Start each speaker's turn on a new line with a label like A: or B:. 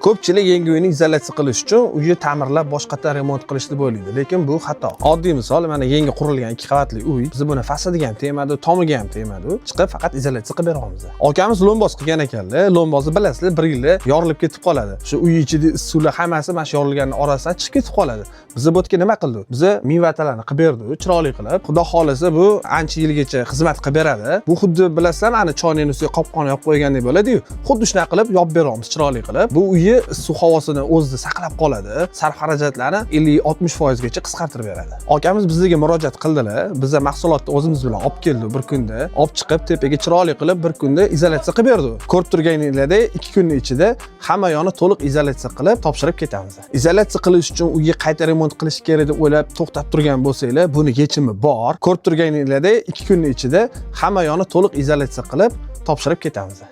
A: Ko'pchilik yangi uyni izolyatsiya qilish uchun uyni ta'mirlab, boshqatdan remont qilish deb o'ylaydi, lekin bu xato. Oddiy misol, mana yangi qurilgan ikki qavatli uy, biz buni fasadiga ham tegmadi, tomiga ham tegmadi, chiqib faqat izolyatsiya qilib beryapmiz. Akamiz lo'mboz qilgan ekanlar. Lo'mbozni bilasizlar, bir yilda yorilib ketib qoladi. Shu uy ichida issiqlar hammasi mana shu yorilganni orasidan chiqib ketib qoladi. Biza bu yerga nima qildik? Biza mivatalarni qilib berdik, chiroyli qilib. Xudo xohlasa, bu ancha yilgacha xizmat qilib beradi. Bu xuddi, bilasizlarmi, ana choynikni ustiga qopqon yopib qo'ygandek bo'ladi-yu. Xuddi shunaqa qilib yopib beramiz, chiroyli qilib. Bu uyi issiq havosini o'zida saqlab qoladi, sarf xarajatlarni 50-60% gacha qisqartirib beradi. Akamiz bizga murojaat qildilar. Biza mahsulotni o'zimiz bilan olib keldik bir kunda. Olib chiqib, tepaga chiroyli qilib bir kunda izolyatsiya qilib berdik. Ko'rib turganinglardek, 2 kunning ichida hamma yoqni to'liq izolyatsiya qilib topshirib ketamiz. Izolyatsiya qilish uchun uyga qayta remont qilish kerak deb o'ylab to'xtab turgan bo'lsanglar, buni yechimi bor. Ko'rib turganinglardek, 2 kunning ichida hamma yoqni to'liq izolyatsiya qilib topshirib ketamiz.